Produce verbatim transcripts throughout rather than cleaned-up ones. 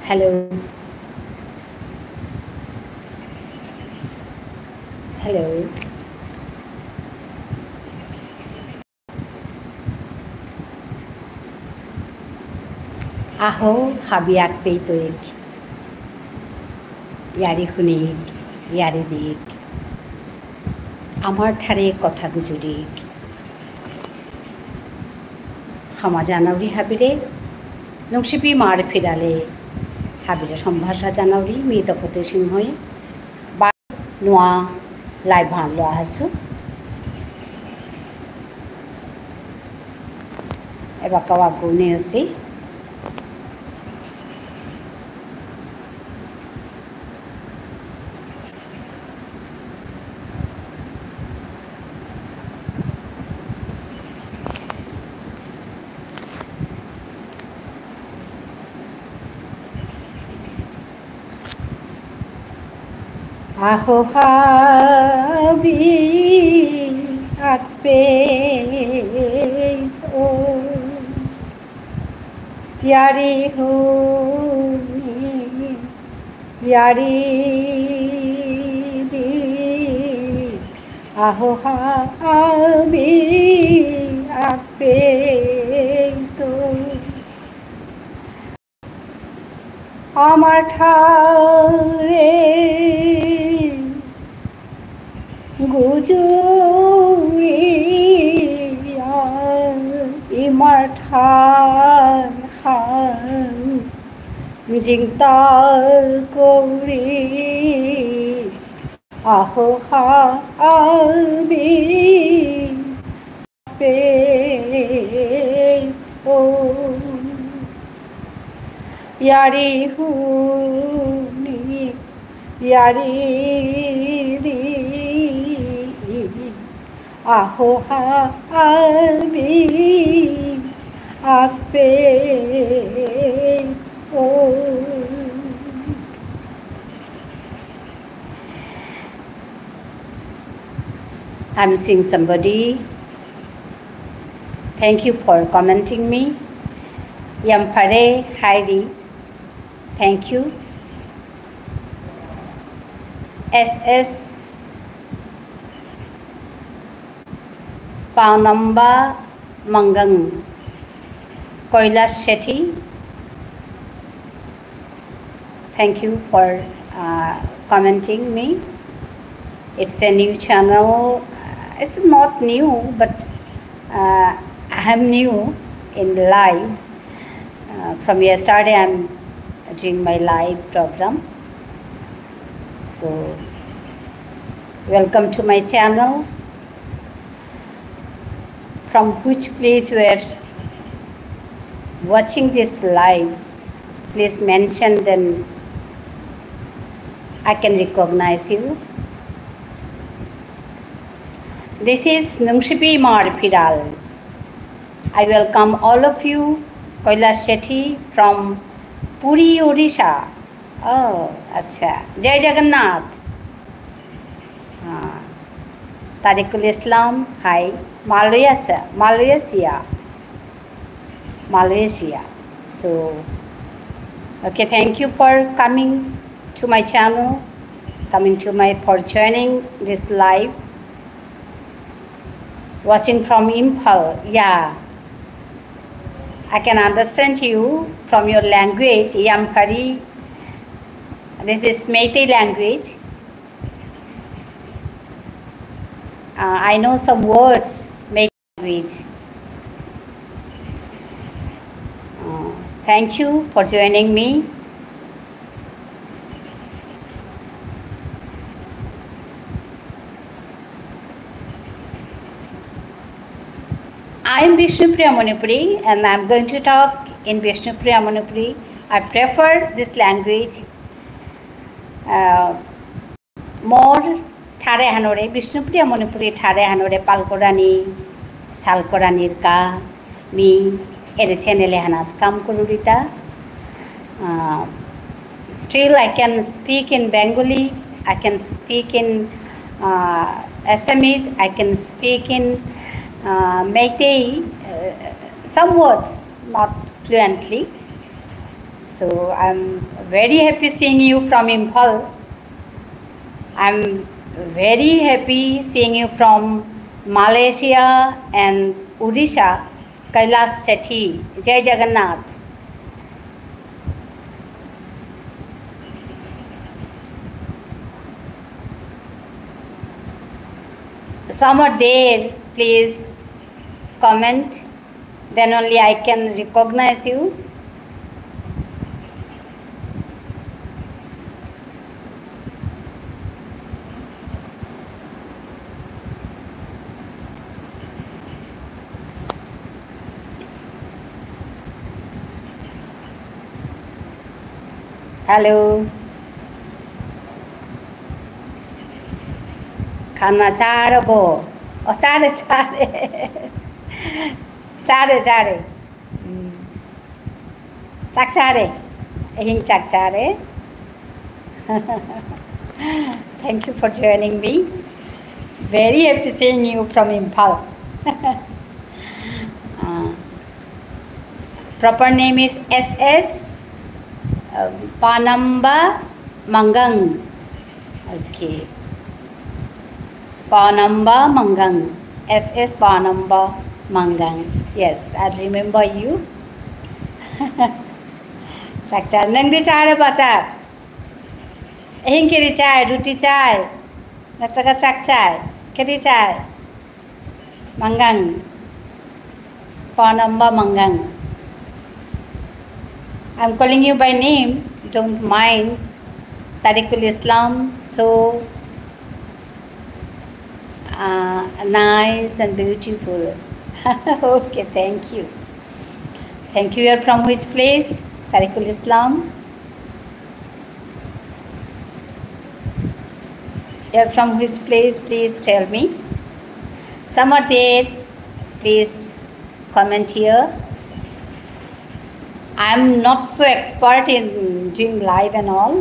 Hello. Hello. আহো, হাবি আগ পেইতইক, য়ারি হুনিক, য়ারি দিক, আমার ঠারে কথা গুজুরিক। ক্ষমা জানাউরি হাবিরে, নুংশিপি ইমার ফিরালে হাবিরে সম্ভাষা জানাউরি, মি তপতি সিংহই। নুয়া live হানলো আহাসু। এবাকাও আগুনে আসি। আহো হাবি আগ পেইতই, য়ারি হুনি, য়ারি দিক, আহো হাবি আগ পেইতই। আমার ঠারে গুজুরিয়া, ইমার ঠার হান জিংতা করি, আহো হাবি পেইতই। য়ারি হুনি, য়ারি দি, আহো হাবি আগ পেইতই। I'm seeing somebody. Thank you for commenting me. Yamphare Hairi. Thank you. S S Paunamba Mangang. Kailash Shetty. Thank you for, uh, commenting me. It's a new channel. Uh, it's not new, but, uh, I am new in live. Uh, from yesterday, I'm doing my live program. So, welcome to my channel. From which place you are watching this live, please mention, then I can recognize you. This is Nungshipi Imar Phiral. I welcome all of you. Kailash Shetty from Puri, Odisha. ও, আচ্ছা। জয় জগন্নাথ। হ্যাঁ। তারিকুল ইসলাম, hi। Malaysia, Malaysia. Malaysia. So, okay, thank you for coming to my channel, coming to my, for joining this live. Watching from Imphal, yeah. I can understand you from your language, Yamphari. This is Meitei language. Uh, I know some words, Meitei language. Uh, thank you for joining me. I am Bishnupriya Manipuri and I am going to talk in Bishnupriya Manipuri. I prefer this language. Uh, মোর ঠার এহানরে, বিষ্ণুপ্রিয়া মণিপুরী ঠার এহানরে পালকরানি, সালকরানির কা, মি এরে channel এহানাত কাম করুরিতা। Uh, still I can speak in Bengali, I can speak in, uh, Assamese, I can speak in, uh, Meitei, uh, some words, not fluently. So I'm very happy seeing you from Imphal. I'm very happy seeing you from Malaysia and Odisha, Kailash Sethi. Jai Jagannath. Some are there, please comment. Then only I can recognize you. Hello. খানা চারবো। ও, চারে, চারে। চারে, চারে। উম। চাক চারে। এহিং চাক চারে। Thank you for joining me. Very happy seeing you from Imphal. Uh, proper name is S S, uh, Panamba Mangang. Okay. Panamba Mangang. S S Panamba Mangang. Yes, I remember you. চাক চার, নেংদি চারে বাচার। এহিং কেরি চাই, রুটি চাই, না টাকা চাক চাই, কেরি চাই। Mangang. Panamba Mangang. I'm calling you by name, don't mind. Tariqul Islam, so, uh, nice and beautiful. Okay, thank you. Thank you. You're from which place? Tariqul Islam. You're from which place? Please tell me. Some are there. Please comment here. I'm not so expert in doing live and all.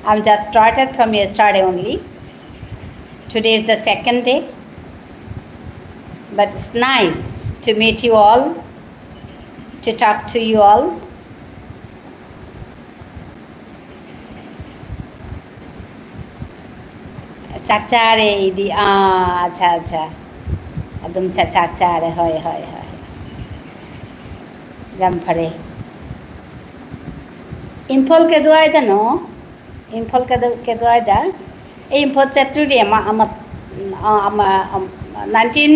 I'm just started from yesterday only. Today is the second day. But it's nice to meet you all, to talk to you all. চাকচারে ইদি, আ, আচ্ছা, আচ্ছা। একদম চা-, চাকচারে, হয়, হয়, হয়। জামফারে। ইম্ফল কে দুয়াই দেন? ইম্ফল কে দু-, কে দুয়াই দা? এই ইম্ফল চাটুরি আমা-, আমা-, আ-, আমা-, আম-, nineteen,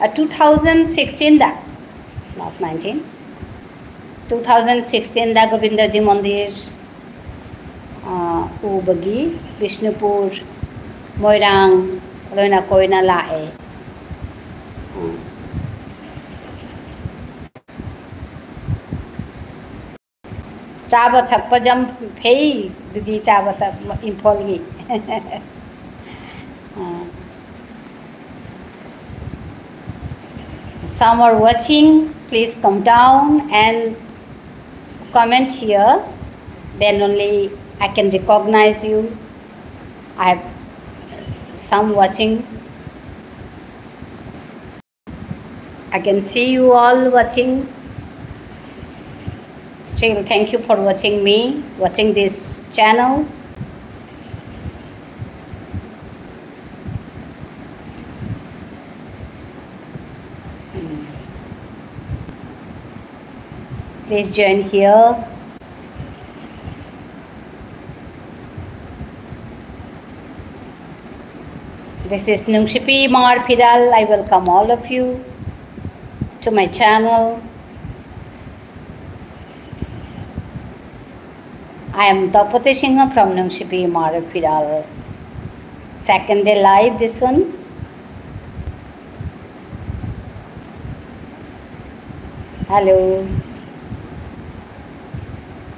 আ, two thousand sixteen the. Not nineteen। Two thousand sixteen দা গোবিন্দজি মন্দির, আ, উবগি, বিষ্ণুপুর, মৈরাং, রয়না কয়না লাএ। হুম। চাবা থাকপা জাম ফেই, দুগি চাবা থাক ইম্ফল গি। আ। Some are watching, please come down and comment here, then only I can recognize you. I have some watching. I can see you all watching. Still, thank you for watching me, watching this channel. Please join here. This is Nungshipi Imar Phiral. I welcome all of you to my channel. I am Tapati Singha from Nungshipi Imar Phiral. Second day live, this one. Hello.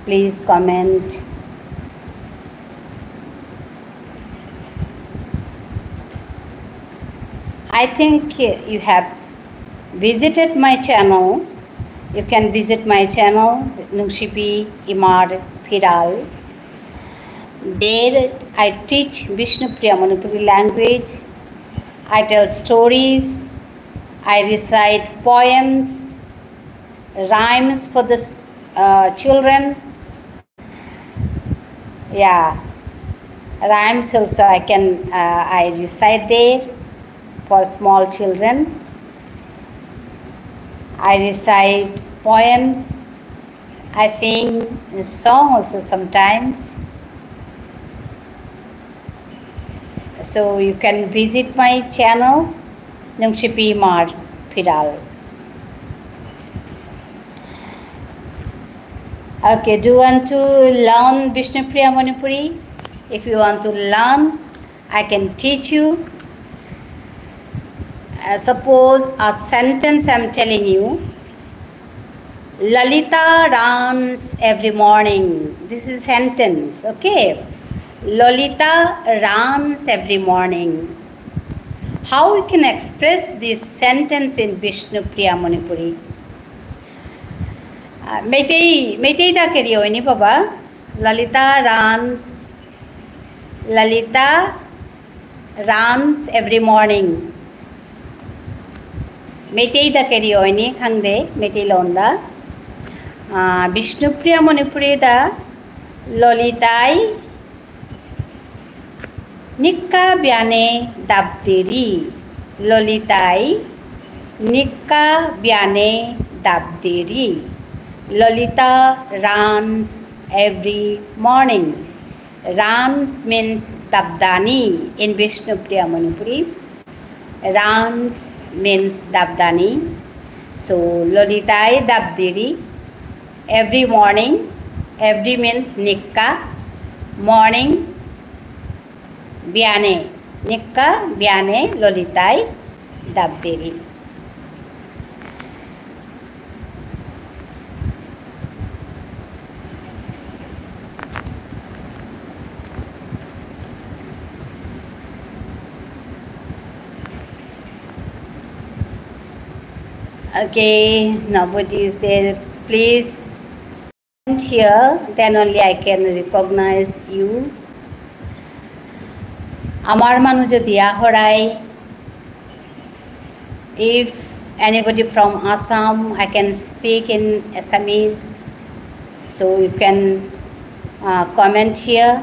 Please comment. I think you have visited my channel. You can visit my channel, Nungshipi Imar Phiral. There I teach Bishnupriya Manipuri language. I tell stories. I recite poems. rhymes for the uh, children. Yeah, rhymes also I can, uh, I recite there for small children. I recite poems. I sing a song also sometimes. So you can visit my channel, Nungshipi Mar Phiral. Okay, do you want to learn Bishnupriya Manipuri? If you want to learn, I can teach you. Uh, suppose a sentence I'm telling you. Lalita runs every morning. This is sentence, okay? Lalita runs every morning. How we can express this sentence in Bishnupriya Manipuri? Uh, Meitei, Meitei da keri oini baba. Lalita runs. Lalita runs every morning. Meitei da keri oini khangde, Meitei londa. Uh, Bishnupriya Manipuri da Lolitai nikka biane dabderi. Lolitai nikka biane dabderi. Lalita runs every morning. Runs means dabdani in Bishnupriya Manipuri. Runs means dabdani. So, Lolitai dabderi. Every morning, every means nikka, morning, biane, nikka, biane, Lolitai dabderi. Okay, nobody is there. Please comment here, then only I can recognize you. আমার মানু যদি আহরাই, if anybody from Assam, I can speak in Assamese, so you can, uh, comment here.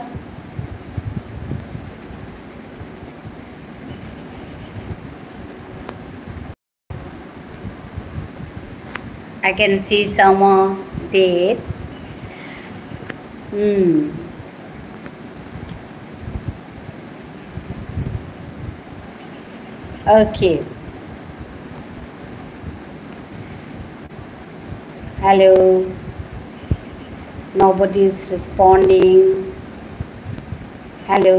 I can see some are there. Hmm. Okay. Hello. Nobody is responding. Hello.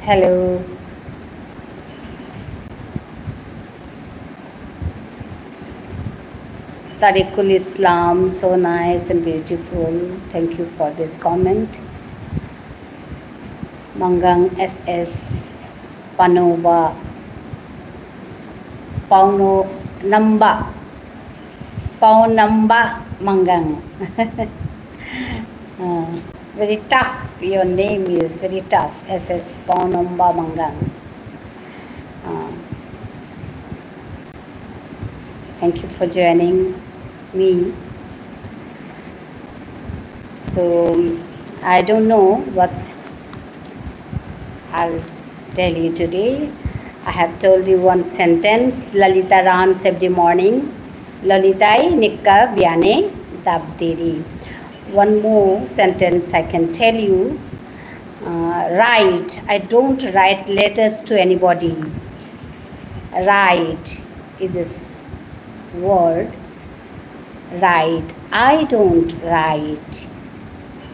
Hello. Tariqul Islam, so nice and beautiful. Thank you for this comment. Mangang S S Panoba, Pauno Namba, Pau Namba Mangang. Uh, very tough, your name is very tough, S S Pau Namba Mangang. Uh, thank you for joining me. So, I don't know what I'll tell you today. I have told you one sentence, Lalita runs every morning. Lolitai nikka biane dabderi. One more sentence I can tell you. Uh, write. I don't write letters to anybody. Write is a s-, word. Write. I don't write.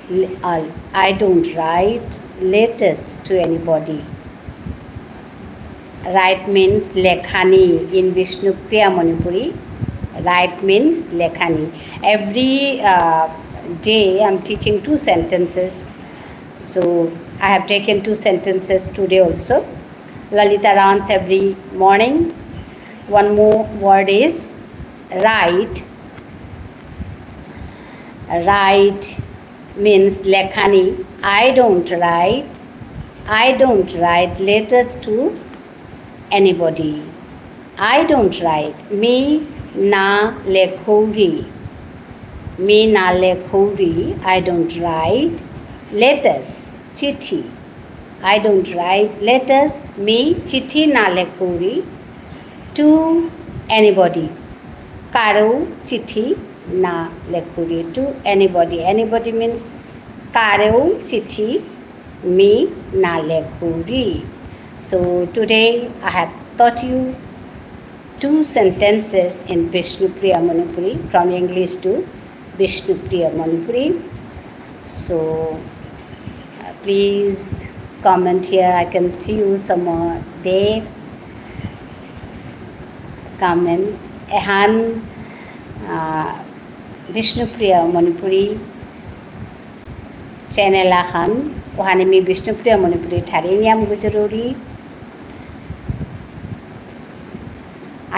L-, uh, I don't write letters to anybody. Write means লেখানি in Bishnupriya Manipuri. Write means লেখানি. Every, uh, day I'm teaching two sentences. So I have taken two sentences today also. Lalita runs every morning. One more word is write. Write means লেখানি. I don't write. I don't write letters to anybody. I don't write. Me না লেখৌরি। মি না লেখৌরি। I don't write letters. চিঠি। I don't write letters. Me চিঠি না লেখৌরি। To anybody. কারৌ চিঠি না লেখৌরি। To anybody. Anybody means কারৌ চিঠি মি না লেখৌরি। So today I have taught you two sentences in Bishnupriya Manipuri, from English to Bishnupriya Manipuri. So uh, please comment here. I can see you some are there. Comment. এহান আহ, বিষ্ণুপ্রিয়া মণিপুরী channel আহান, ওহানে মি বিষ্ণুপ্রিয়া মণিপুরী ঠারে নিয়াম গুজরুরি।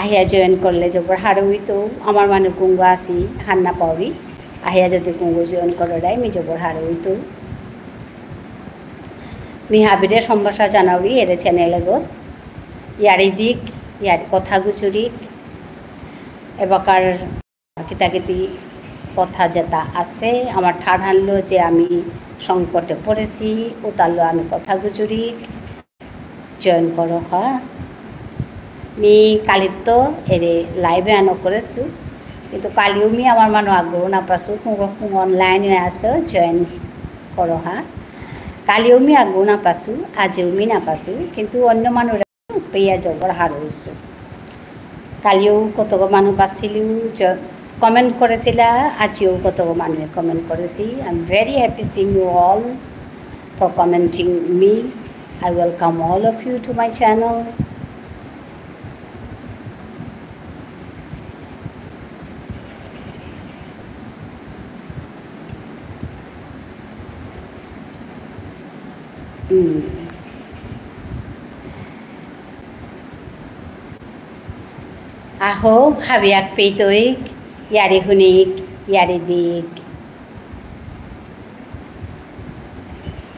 আহিয়া join করলে জবর হারৌ ইতৌ, আমার মানু কুঙগ আসি হার না পাউরি। আহিয়া যদি কুঙগ join কররাই মি জবর হারৌ ইতৌ। মি হাবিরে সম্ভাষা জানাউরি এরে channel এগত। ইয়ারি দিক, ইয়ারি কথা গুজুরিক। এবাকার কিতা কিতি কথা যেতা আসে, আমার ঠারহানলো যে আমি সংকটে পড়েসি, ওতালো আমি কথা গুজুরি join করো হা। মি কালিত্ত এরে live এ আনো করেসু, কিন্তু কালিও মি আমার মানু আগ্রহ না পাসু, কুঙগ কুঙগ online এ আসো join করো হা। কালিও মি আগ্রহ না পাসু, আজিও মি না পাসু, কিন্তু অন্য মানু পেয়া জবর হারৌসু। কালিও কতগ মানু পাসিলু, জ-, comment করেসিলা, আজিও কতগ মানু comment করেসি। I'm very happy seeing you all for commenting me. I welcome all of you to my channel. উম। আহো, হাবিয়াক পেইতইক, ইয়ারি হুনিক, ইয়ারি দিক।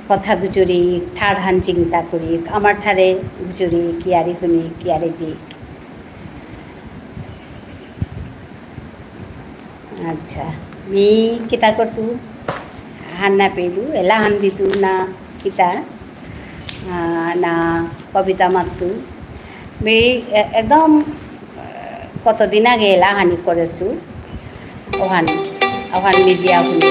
কথা গুজুরিক, ঠারহান চিন্তা করিক, আমার ঠারে গুজুরিক, ইয়ারি হুনিক, ইয়ারি দিক। আচ্ছা, মি কিতা করতু? হার না পেলু, এলাহান দিতু না কিতা, আহ, না কবিতা মাততু। মি এ-, একদম, আহ, কতদিন আগে এলাহানি করেসু। ওহান, ওহান মি দিয়া হুনি।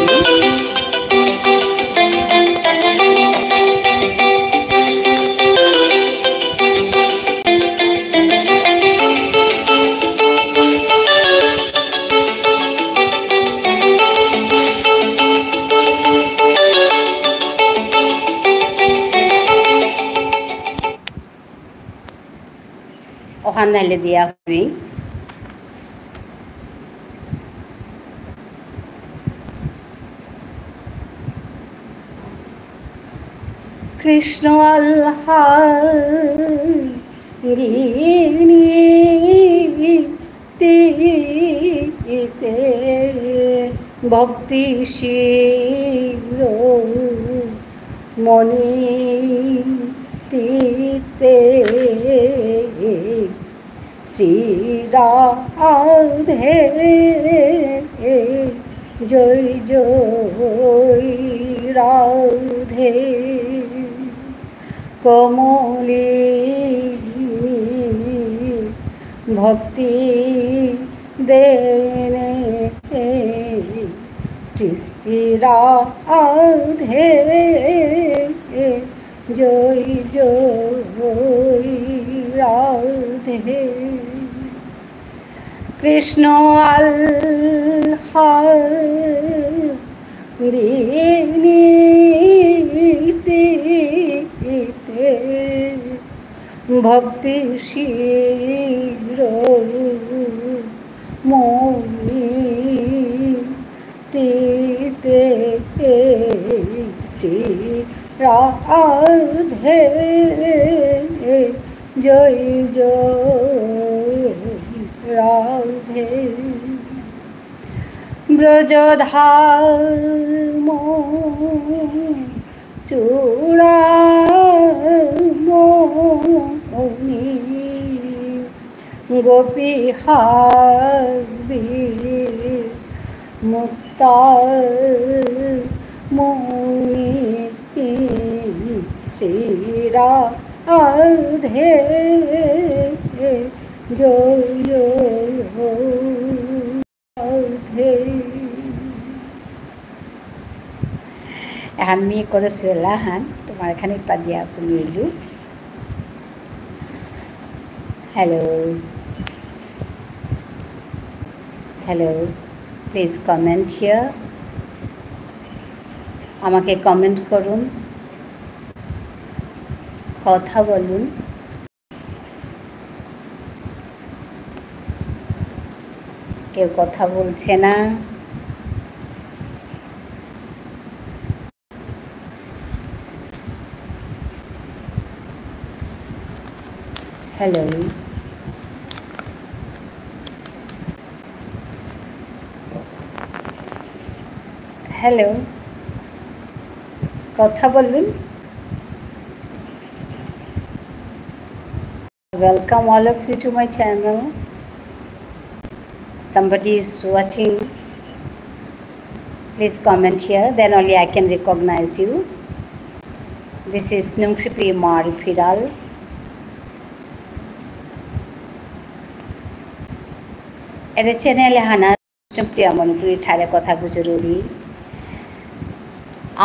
ওহান নাইলে দিয়া হুনি। কৃষ্ণ আহ্লাদিনী তে ভক্তি শিরোমণি তে শ্রী রাধে, জয় জয় রাধে। কমলিনী ভক্তি দেনে শ্রী শ্রী রাধে, জয় জয় রাধে। কৃষ্ণ আহ্লাদিনী তে ভক্তি শিরোমণি তে শ্রী রাধে, জয় জয় রাধে। ব্রজধাম চূড়ামণি গোপী হাবি মুক্তার মণি শ্রী রাধে জয় রাধে। এহান মি করেসু এলাহান, তোমার এখানে পাদিয়া কুমিলু। Hello. Hello. Please comment here. আমাকে comment করুন, কথা বলুন। কেউ কথা বলছে না। Hello. Hello. কথা বলুন। Welcome all of you to my channel. Somebody is watching. Please comment here, then only I can recognize you. This is Nungshripi Mari Phiral. এরে channel এহানা প্রিয়া মণিপুরী ঠারে কথা গুজরুরি।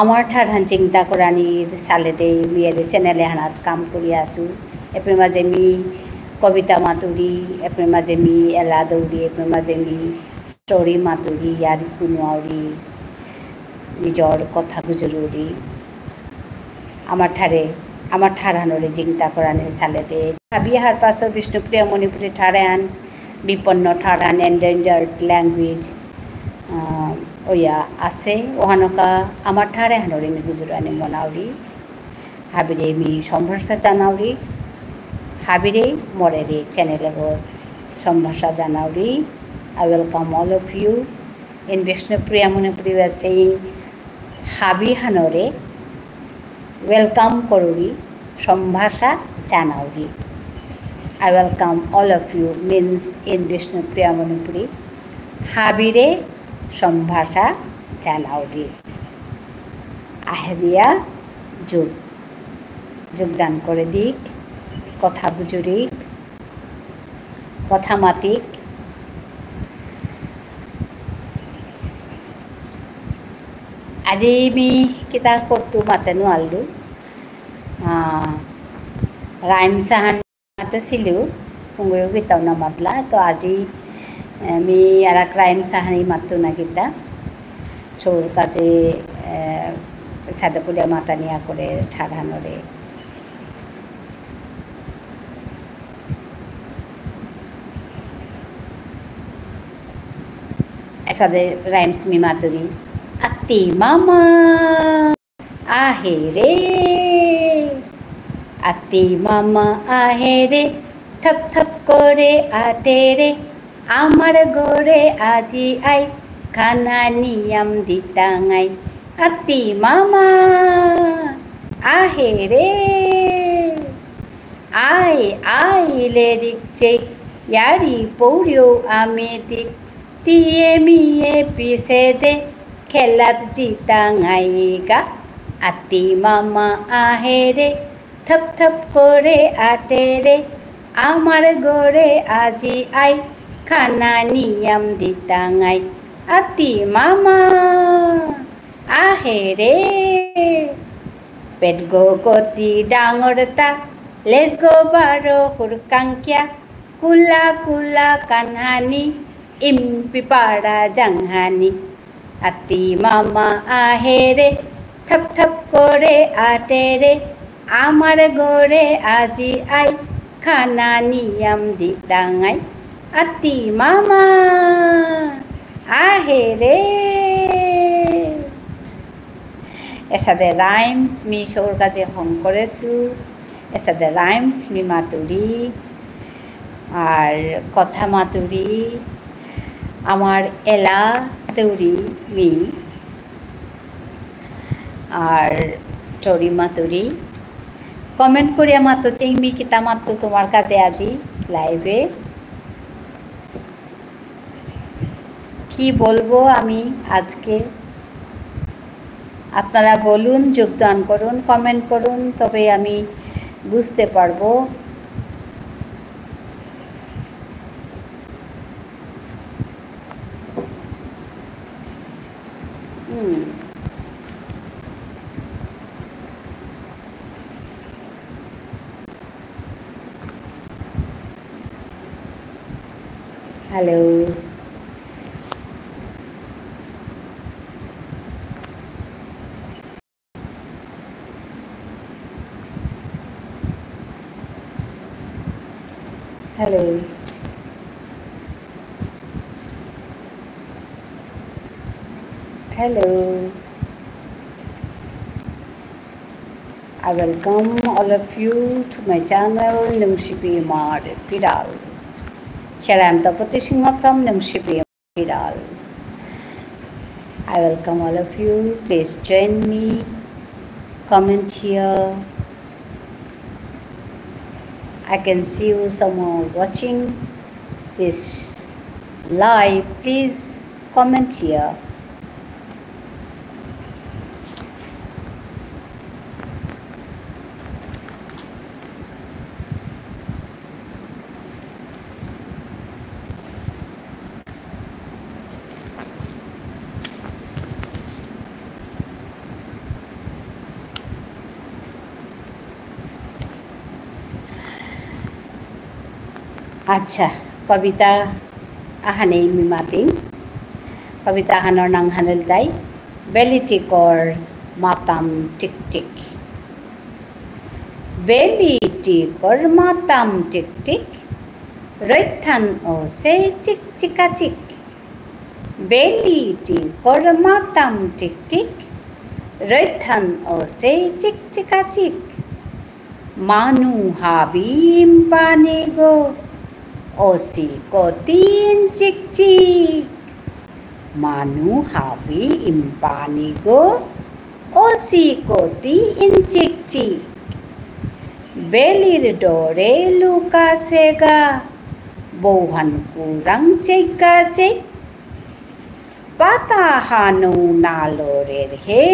আমার ঠারহান চিন্তা করানির সালেদে মি এরে channel এহানাত কাম করি আসু। এপরে মাঝে মি কবিতা মাতুরি, এপরে মাঝে মি এলা দৌরি, এপরে মাঝে মি story মাতুরি, ইয়ারি কুনুয়াউরি, নিজর কথা গুজরুরি। আমার ঠারে, আমার ঠারহানরে চিন্তা করানির সালেদে। হাবি হারপাসর বিষ্ণুপ্রিয়া মণিপুরী ঠারহান বিপন্ন ঠারহান, endangered language, আহ, ওয়া আছে, ওহানকা আমার ঠারহানরে মি গুজরানি মনাউরি। হাবিরে মি সম্ভাষা জানাউরি, হাবিরে মোরেরে channel এগত সম্ভাষা জানাউরি। I welcome all of you in Bishnupriya Manipuri. We are saying হাবিহানরে welcome করুরি, সম্ভাষা জানাউরি। I welcome all of you means in Bishnupriya Manipuri, হাবিরে সম্ভাষা জানাউরি। আহেদিয়া যোগ, যোগদান করে দিক, কথা বুঝুরিক, কথা মাতিক। আজি মি কিতা করতু মাতে নুয়ারলু। আহ, rhymes আহান মাতেসিলু, কুঙগয়ো কিতাও না মাতলা। তো আজি, এ, মি আরাক rhymes আহানি মাততু না কিতা। সৌর কাজে, এ, সাদা পুলিয়া মাতানিয়া করে ঠারহানরে। এসাদে rhymes মি মাতুরি। আতি মামা আহে রে, আতি মামা আহে রে, থপ থপ করে আটে রে, আমার ঘরে আজি আই, খানা নিয়াম দিতাঙাই। আতি মামা আহে রে, আই আই লেরিক চেক, ইয়ারি পৌরিও আমি দিক, তিয়ে মিয়ে পিছে দে, খেলাত জিতাঙাইগা। আতি মামা আহে রে, থপ থপ করে আটে রে, আমার ঘরে আজি আই, খানা নিয়াম দিতাঙাই। আতি মামা আহে রে। পেট গগতি ডাঙরতা, লেজ গবারো হুরকাংকিয়া, কুলা কুলা কানহানি, ইম্পি পারা জাংহানি। আতি মামা আহে রে, থপ থপ করে আটে রে, আমার ঘরে আজি আই, খানা নিয়াম দিতাঙাই। আতি মামা আহে রে। এসাদে rhymes মি সৌর কাজে হং করেসু, এসাদে rhymes মি মাতুরি, আর কথা মাতুরি, আমার এলা দৌরি মি, আর story মাতুরি। Comment করিয়া মাতো চেং মি কিতা মাতো তোমার কাজে আজি live এ। কি বলবো আমি আজকে? আপনারা বলুন, যোগদান করুন, comment করুন, তবে আমি বুঝতে পারবো। হুম। Hello. Hello. Hello. I welcome all of you to my channel, Nungshipi Mar Piral. Here I am Tapati Singha from Nungshipi Piral. I welcome all of you. Please join me. Comment here. I can see you some are watching this live. Please comment here. আচ্ছা, কবিতা আহানেই মি মাতিং। কবিতা আহানর নাঙহান ইলতাই বেলি টিকর মাতাম টিকটিক। বেলি টিকর মাতাম টিকটিক, রৈথান অসে চিকচিকাচিক। বেলি টিকর মাতাম টিকটিক, রৈথান অসে চিকচিকাচিক। মানু হাবি ইম্পানি গো, অসি কতিন চিকচিক। মানু হাবি ইম্পানি গো, অসি কতিন চিকচিক। বেলির ডরে লুকাসেগা, বৌহান কুরাং চেগা চেগ। পাতা হানৌ না লরের হে,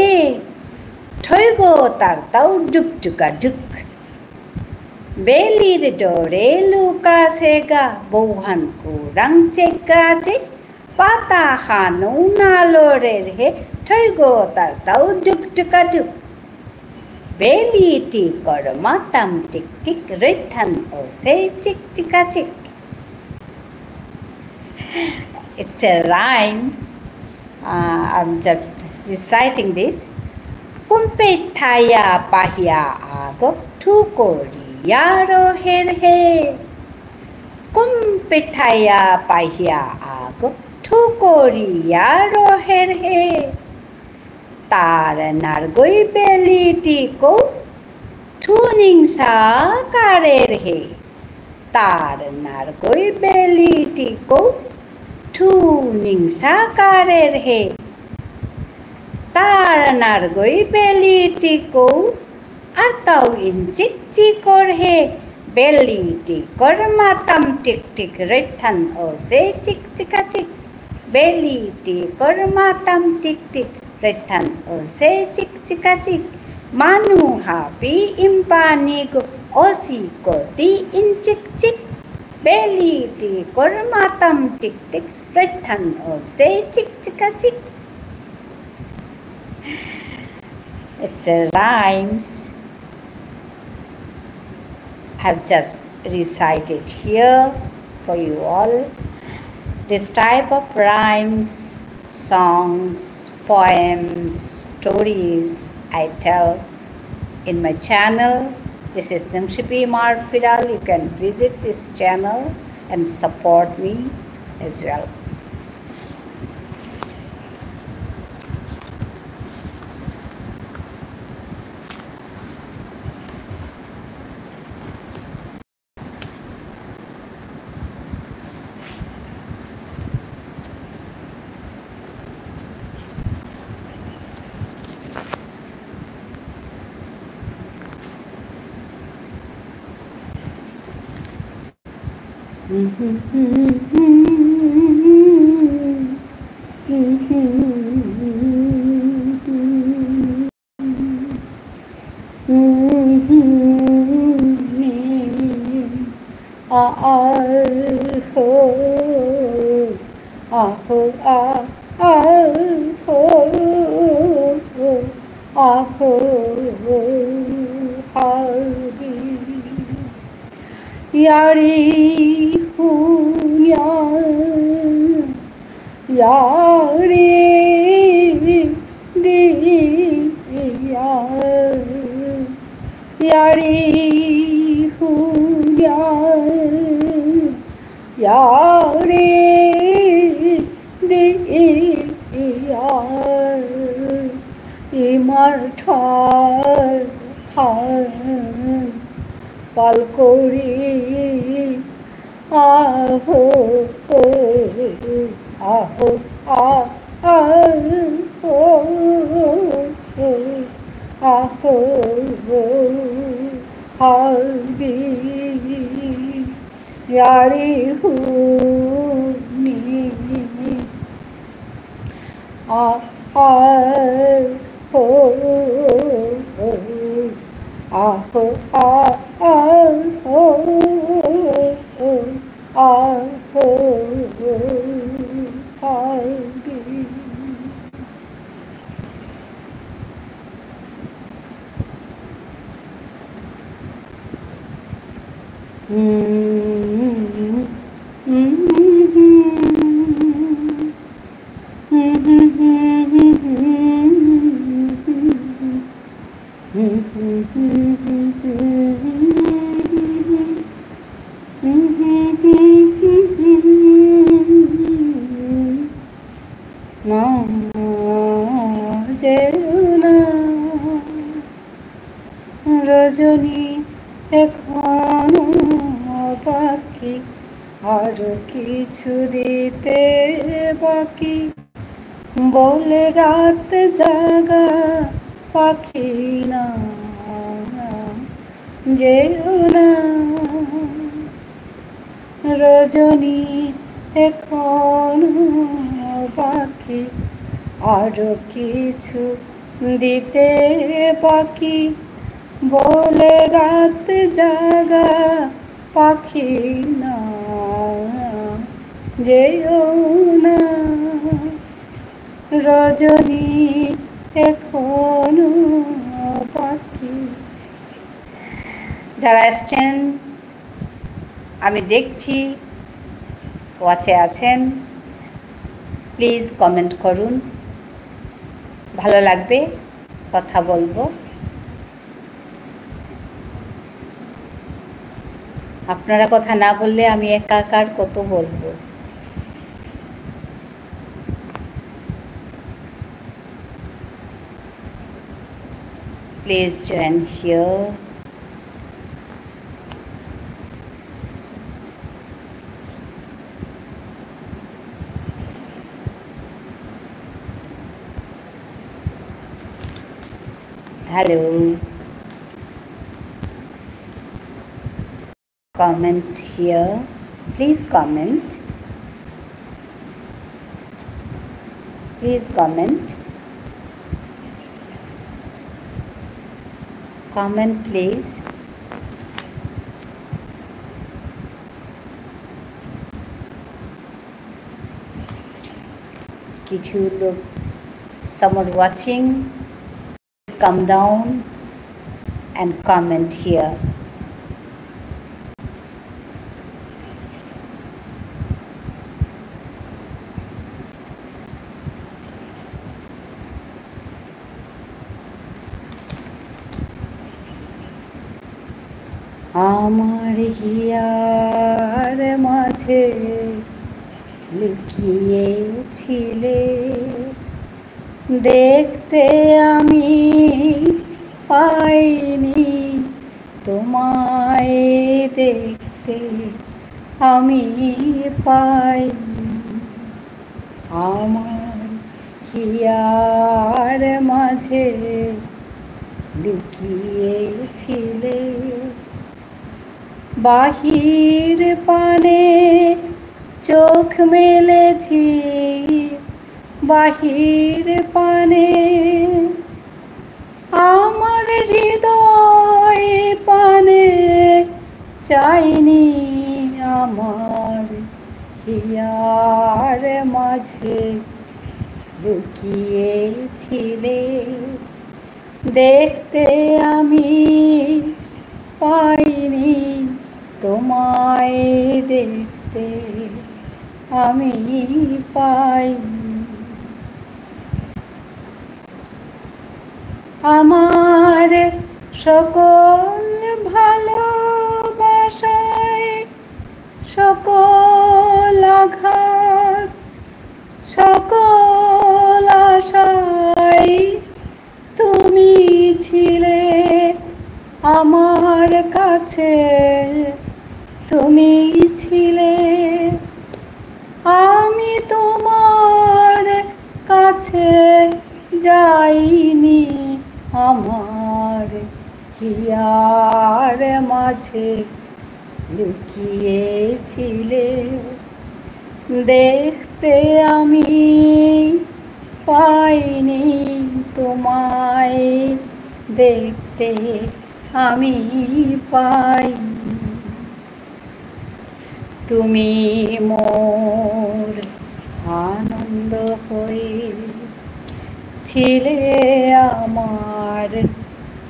থৈগো তারতাও ডুকডুকা ডুক। বেলির ডরে লুকাসেগা, বৌহান কুরাং চেগা চেগ। পাতা হানৌ না লরের হে, থৈগো তারতাও ডুকডুকা ডুক। বেলি টিকর মাতাম টিকটিক, রৈথান অসে চিকচিকাচিক। It's a rhymes. Uh, I'm just reciting this. কুম্পেঠায়া পাহিয়া আগো, ঠুকরিয়া রহের হে। কুম্পেঠায়া পাহিয়া আগো, ঠুকরিয়া রহের হে। তার নারগই বেলি টিকৌ, ঠু নিংসা কারের হে। তার নারগই বেলি টিকৌ, ঠু নিংসা কারের হে। তার নারগই বেলি টিকৌ, আরতাও ইন চিকচিকর হে। বেলি টিকর মাতাম টিকটিক, রৈথান অসে চিকচিকাচিক। বেলি টিকর মাতাম টিকটিক, রৈথান অসে চিকচিকাচিক। মানু হাবি ইম্পানি গো, অসি কতিন চিকচিক। বেলি টিকর মাতাম টিকটিক, রৈথান অসে চিকচিকাচিক। It's a rhymes. I've just recited here for you all. This type of rhymes, songs, poems, stories I tell in my channel. This is Nungshipi Mar Piral. You can visit this channel and support me as well. আহো, আহো, আ-, আহো, আহো, হাবি। ইয়ারি হুনিয়া, ইয়ারি দিয়া, ইয়ারি হুনিয়া, ইয়ারি দিয়া, ইমার ঠার খান পাল করি। আহো, আহো, আ-, আহো, আহো, হাবি। ইয়ারি হুনি। আ-, আ-, হো, আহো, আ-, আ-, হো, আহো, হাবি। না, যেও না। রজনী এখনো বাকি, আরো কিছু দিতে বাকি। বলে রাত জাগা পাখি না, যেও না। রজনী এখনো বাকি, আরো কিছু দিতে বাকি। বলে রাত জাগা পাখি না, যেও না। রজনী এখনো বাকি। যারা এসছেন, আমি দেখছি, ওয়াচে আছেন, প্লিজ কমেন্ট করুন, ভালো লাগবে, কথা বলবো। আপনারা কথা না বললে আমি একা একা আর কত বলবো? Please join here. Hello. Comment here. Please comment. Please comment. Comment, please. কিছু লোক, some are watching. Come down and comment here. আমার হিয়ার মাঝে লুকিয়েছিলে, দেখতে আমি পাইনি, তোমায় দেখতে আমি পাইনি। আমার হিয়ার মাঝে লুকিয়েছিলে। বাহির পানে চোখ মেলেছি, বাহির পানে আমার হৃদয় পানে চাইনি, আমার হিয়ার মাঝে লুকিয়েছিলে। দেখতে আমি পাইনি তোমায়, দেখতে আমি পাইনি। আমার সকল ভালোবাসায়, সকল আঘাত, সকল আশায় তুমি ছিলে আমার কাছে, তুমি ছিলে। আমি তোমার কাছে যাইনি, আমার হিয়ার মাঝে লুকিয়েছিলে। দেখতে আমি পাইনি তোমায়, দেখতে আমি পাইনি। তুমি মোর আনন্দ হয়ে ছিলে আমার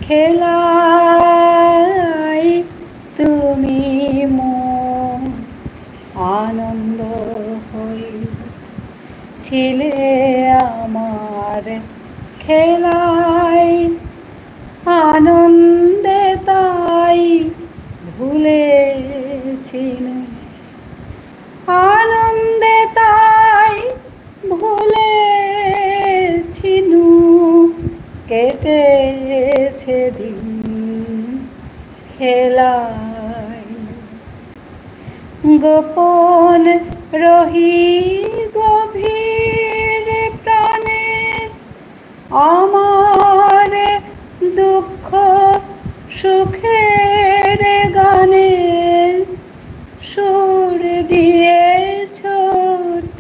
খেলায়, তুমি মোর আনন্দ হয়ে ছিলে আমার খেলায়। আনন্দে তাই ভুলেছি নু, আনন্দে তাই ভুলেছি নু, কেটেছে দিন হেলায়। গোপন রহি গভীর প্রাণে আমার দুঃখ সুখের গানে সুর দিয়েছ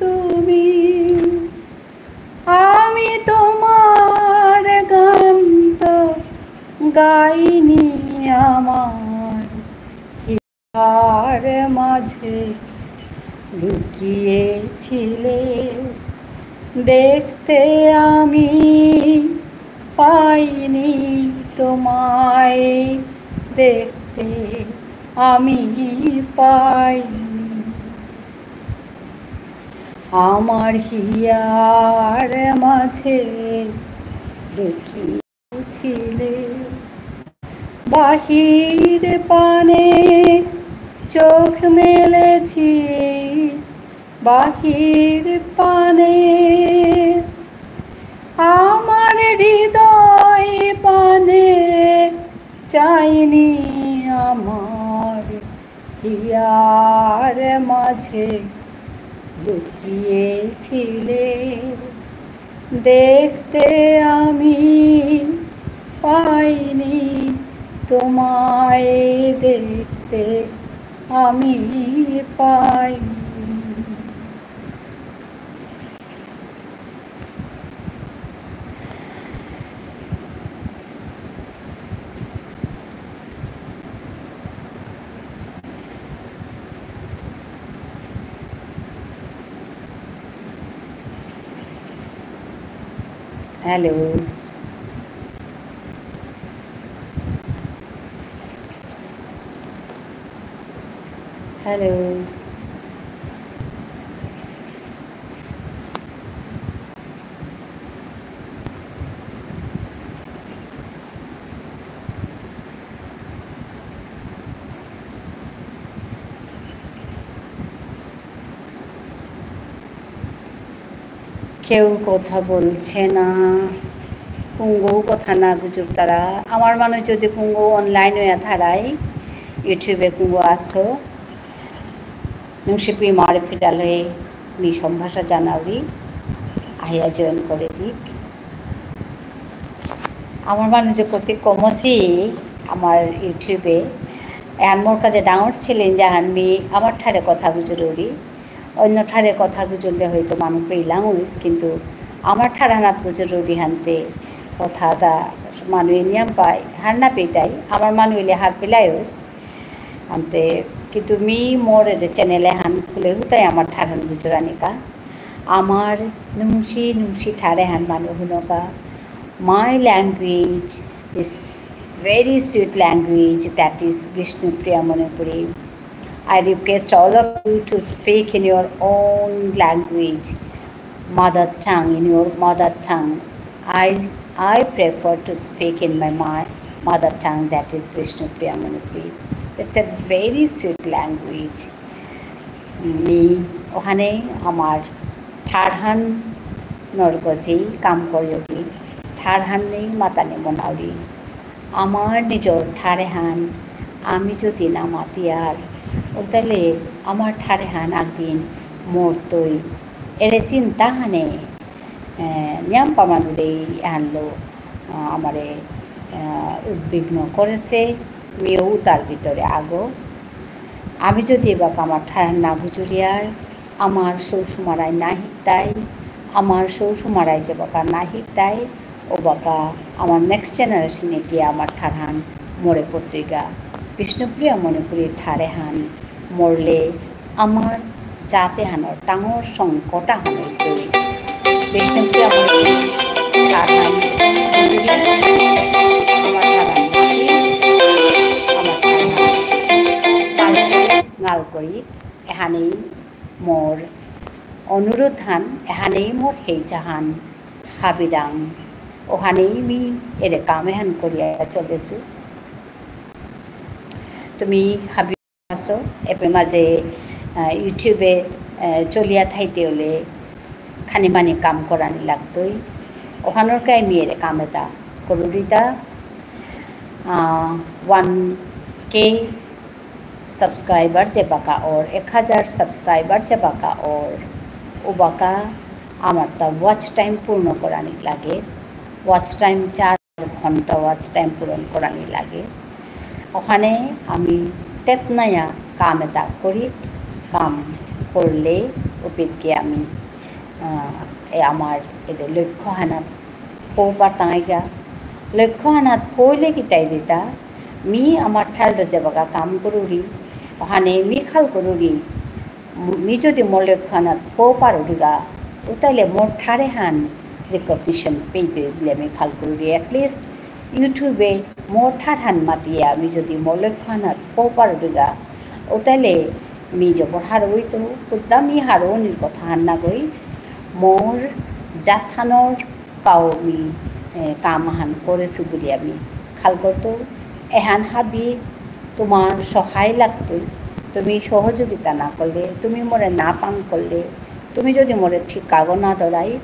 তুমি। আমি তোমার গান তো গাইনি, আমার আর মাঝে লুকিয়েছিলে। দেখতে আমি পাইনি তোমায়, দেখতে আমি পাইনি। আমার হিয়ার মাঝে লুকিয়ে ছিলে। বাহির পানে চোখ মেলেছি, বাহির পানে আমার হৃদয় পানে চাইনি, আমার হিয়ার মাঝে লুকিয়েছিলে। দেখতে আমি পাইনি তোমায়, দেখতে আমি পাইনি। Hello. Hello. কেউ কথা বলছে না, কুঙগও কথা না গুজুরতারা। আমার মানু যদি কুঙগও online হইয়া থারাই, YouTube এ কুঙগও আসো। নুংশিপি মারে ফিরালে মি সম্ভাষা জানাউরি, আহিয়া join করে দিক। আমার মানু যে কতি কমসি আমার YouTube এ, এহান মোর কাছে ডাঙর challenge আহান, মি আমার ঠারে কথা গুজুরুরি, অন্য ঠারে কথা গুজুরলে হয়তো মানু পেইলাং হইস, কিন্তু আমার ঠারহানাত গুজুরুরি হানতে কথা দা মানু এনিয়াম পাই, হার না পেইতাই, আমার মানু ইলে হার পেলাই হইস। আনতে কিন্তু মি মোর এরে channel এহান খুলে হুতাই আমার ঠারহান গুজরানিকা। আমার নুংসি নুংসি ঠার এহান মানু হুনকা। My language is very sweet language, that is Bishnupriya Manipuri. I request all of you to speak in your own language, mother tongue, in your mother tongue. I, I prefer to speak in my ma-, mother tongue, that is Bishnupriya Manipuri. It's a very sweet language. Me ওহানে আমার ঠারহানর গজে কাম করিয়রি, ঠারহান নেই মাতানি মনাউরি। আমার নিজর ঠার এহান আমি যদি না মাতিয়ার, ওতালে আমার ঠার এহান একদিন মরতই। এরে চিন্তা হানে, এ, নিয়াম পামানুরে আনলো, আ, আমারে, আ, উদ্বিগ্ন করেসে, মিও উতার ভিতরে আগো। আমি যদি এবাকা আমার ঠার না গুজরিয়ার, আমার সৌ সুমারাই না হিকতাই, আমার সৌ সুমারাই যেবাকা না হিকতাই, ওবাকা আমার next generation এ গিয়া আমার ঠারহান মরে পড়তইগা। বিষ্ণুপ্রিয়া মণিপুরী ঠার এহান মরলে আমার জাত এহানর ডাঙর সংকট আহান অইতই। বিষ্ণুপ্রিয়া মণিপুরী ঠারহান বুঝিলে আমার ঠারহান মাতি, আমার ঠারহান গাল করি, গাল করি, এহানেই মোর অনুরোধহান, এহানেই মোর হেইচাহান, হাবিরাং, ওহানেই মি এরে কাম এহান করিয়া চলেসু। তুমি হাবি আসো, এপে মাঝে, আহ, YouTube এ, আহ, চলিয়া থাইতে হলে খানি মানি কাম করানি লাগতই। ওহানর কাই মি এরে কাম এতা করুরিতা, আহ, one K subscriber যেবাকা অর, এক হাজার subscriber যেবাকা অর, ওবাকা আমার তা watch time পূর্ণ করানি লাগে। Watch time চার ঘন্টা watch time পূরণ করানি লাগে। ওহানে আমি তেতনায়া কাম এতা করি, কাম করলে ওপিতকে আমি, আহ, এ আমার এতে লক্ষ্যহানাত পৌ পারতাঙাইগা। লক্ষ্যহানাত পৌলে কিতা অইতই তা, মি আমার ঠারলো যেবাকা কাম করুরি, ওহানে মি খাল করুরি, মি যদি মোর লক্ষ্যহানাত পৌ পারুরিগা, উতাইলে মোর ঠার এহান recognition পেইতই বুলিয়া মি খাল করুরি। At least YouTube এ মোর ঠারহান মাতিয়া মি যদি মোর লক্ষ্যহানাত পৌ পারুরিগা, উতাইলে মি জবর হারৌ অইতৌ, হুদ্দা মি হারৌনির কথাহান নাগই, মোর জাতহানর কাউ মি, এ, কামহান করেসু বুলিয়া মি খাল করতৌ। এহান হাবি তোমার সহায় লাগতই। তুমি সহযোগিতা না করলে, তুমি মোরে না পাং করলে, তুমি যদি মোরে ঠিক কাগো না ধরাই,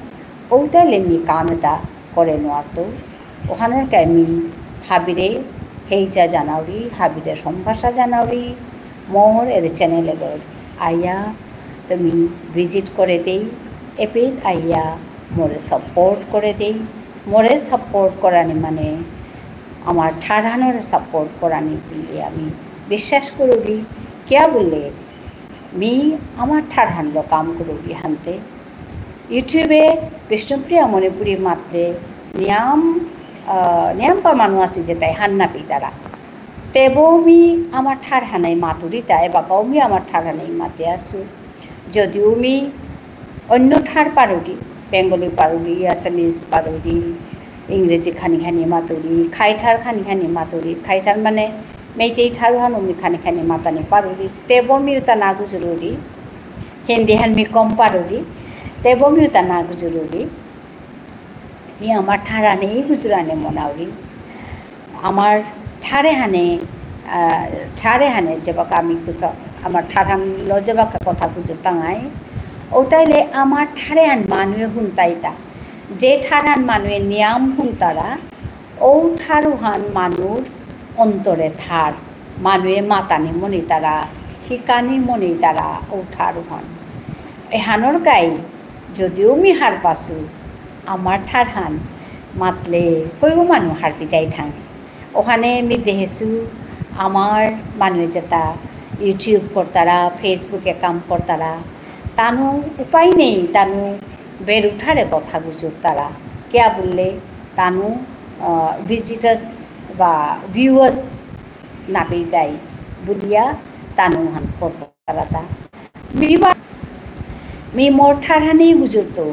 ওতাইলে মি কাম এতা করে নোয়ারতৌ। ওহানর কাই মি হাবিরে হেইচা জানাউরি, হাবিরে সম্ভাষা জানাউরি, মোর এরে channel এগত আইয়া তুমি visit করে দেই, এপিত আইয়া মোরে support করে দেই। মোরে support করানি মানে আমার ঠারহানরে support করানি বুলিয়া মি বিশ্বাস করুরি। কিয়া বুললে মি আমার ঠারহানলো কাম করুরি হানতে। YouTube এ বিষ্ণুপ্রিয়া মণিপুরী মাতলে নিয়াম, আহ, নিয়াম পা মানু আসি যেতাই হার না পেইতারা। তেবো মি আমার ঠারহানাই মাতুরিতা, এবাকাও মি আমার ঠারহানাই মাতে আসু। যদিও মি অন্য ঠার পারুরি, Bengali পারুরি, Assamese পারুরি, ইংরেজি খানি খানি মাতুরি, খাই ঠার খানি খানি মাতুরি, খাই ঠার মানে মেইতেই ঠারহানও মি খানি খানি মাতানি পারুরি, তেবো মি উতা না গুজুরুরি, হিন্দিহান মি কম পারুরি, তেবো মি উতা না গুজুরুরি। মি আমার ঠারহানেই গুজুরানি মনাউরি। আমার ঠার এহানে, আহ, ঠার এহানে যেবাকা আমি কুতা-, আমার ঠারহানলো যেবাকা কথা গুজুরতাঙাই, ওতাইলে আমার ঠার এহান মানুয়ে হুনতাইতা। যে ঠারহান মানুয়ে নিয়াম হুনতারা, ও ঠারহান মানুর অন্তরে থার, মানুয়ে মাতানি মনিতারা, হিকানি মনিতারা, ও ঠারহান। এহানর কাই যদিও মি হার পাসু, আমার ঠারহান মাতলে কইও মানু হার পিতাই থাং। ওহানে মি দেহেসু আমার মানুয়ে যেতা YouTube করতারা, Facebook এ কাম করতারা, তানু উপায় নেই, তানু বেরু ঠারে কথা গুজুরতারা। কিয়া বুললে তানু, আহ, visitors বা viewers না পেইতাই, বুলিয়া তানু হান করতারাতা। মি বা-, মি মোর ঠারহানি বুঝুরতো।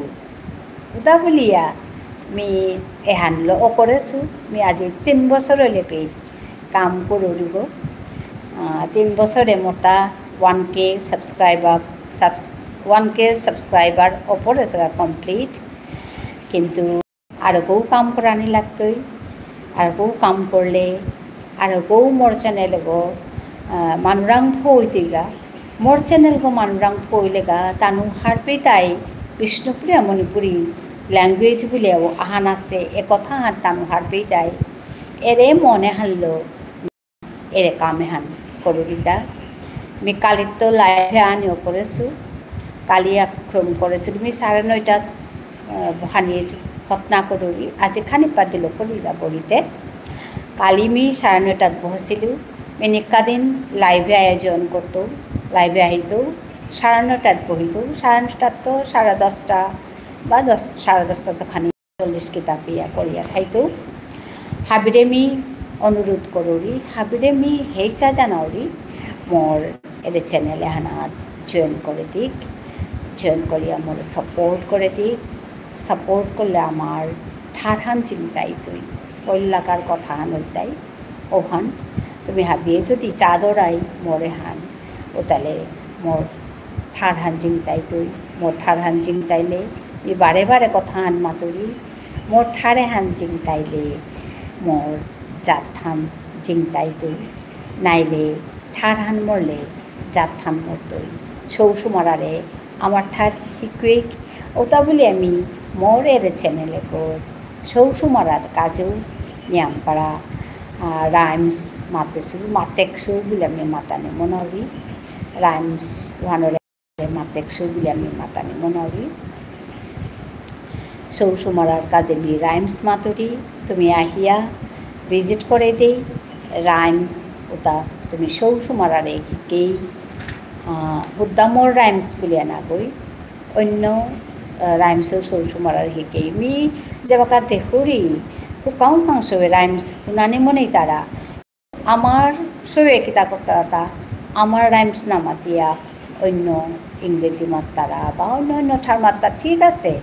উতা বুলিয়া মি এহানলো অকরেসু, মি আজি তিন বছর লেপে কাম করুরিগো। আহ, তিন বছরে মোরতা one K subscriber, subs-, one K subscriber ওপরে সেটা complete। কিন্তু আরগো কাম করানি লাগতই, আরগো কাম করলে, আরগো মোর channel গো, আহ, মানুরাং ফইতইগা, মোর channel গো মানুরাং ফইলেগা, তানু হারপেইতাই বিষ্ণুপ্রিয়া মণিপুরী language বুলিয়াও আহান আছে, এ কথা হান তানু হারপেইতাই, এরে মনে হানলো, এরে কাম এহান করুরিতা। মি কালিত্ত live এ আনিও করেসু। কালি আক্রম করেসিলু। মি সাড়ে নয়টাত, আহ, বহানির হতনা করুরি। আজি খানি পাতিল করিলা বহিতে। কালি মি সাড়ে নয়টাত বহেসিলু। মি নিকা দিন live এ আয়োজন করতো। Live এ আহিতো। সাড়ে নয়টাত বহিতো। সাড়ে নয়টাত তো সাড়ে দশটা বা দশ, সাড়ে দশটা তো খানি চল্লিশ কিতাপ ইয়া করিয়া থাইতো। হাবিরে মি অনুরোধ করুরি, হাবিরে মি হেইচা জানাউরি, মোর এরে channel এহানাত join করে দিক, join করিয়া মোর support করে দিক। Support করলে আমার ঠারহান চিন্তাইতই, পৈলাকার কথাহান হইতাই। ওহান, তুমি হাবিয়ে যদি চাদরাই মোরে হান, ও তাহলে মোর ঠারহান জিংতাইতই, মোর ঠারহান জিংতাইলে, মি বারে বারে কথাহান মাতুরি, মোর ঠারেহান জিংতাইলে, মোর জাতহান জিংতাইতই, নাইলে ঠারহান মরলে জাতহান মরতই। সৌ সুমারারে আমার ঠার হিকুয়েক, ওতা বুলিয়া মি মোর এরে channel এগো সৌ সুমারার কাজেও নিয়ামপারা, আহ, rhymes মাতেসু, মাতেকসু বুলিয়া মি মাতানি মনাউরি। Rhymes ওহানরে মাতেকসু বুলিয়া মি মাতানি মনাউরি। সৌ সুমারার কাজে মি rhymes মাতুরি, তুমি আহিয়া visit করে দেই, rhymes ওতা তুমি সৌ সুমারারে হিকেই, আহ, হুদ্দা মোর rhymes বুলিয়া নাগই, অন্য, আহ, rhymes ও সৌ সুমারার হিকেই। মি যেবাকা দেহুরি, হুকাং হুকাং সৌয়ে rhymes হুনানি মনেইতারা। আমার সৌয়ে কিতা করতারাতা, আমার rhymes না মাতিয়া অন্য ইংরেজি মাত্তারা বা অন্য অন্য ঠার মাত্তা ঠিক আছে।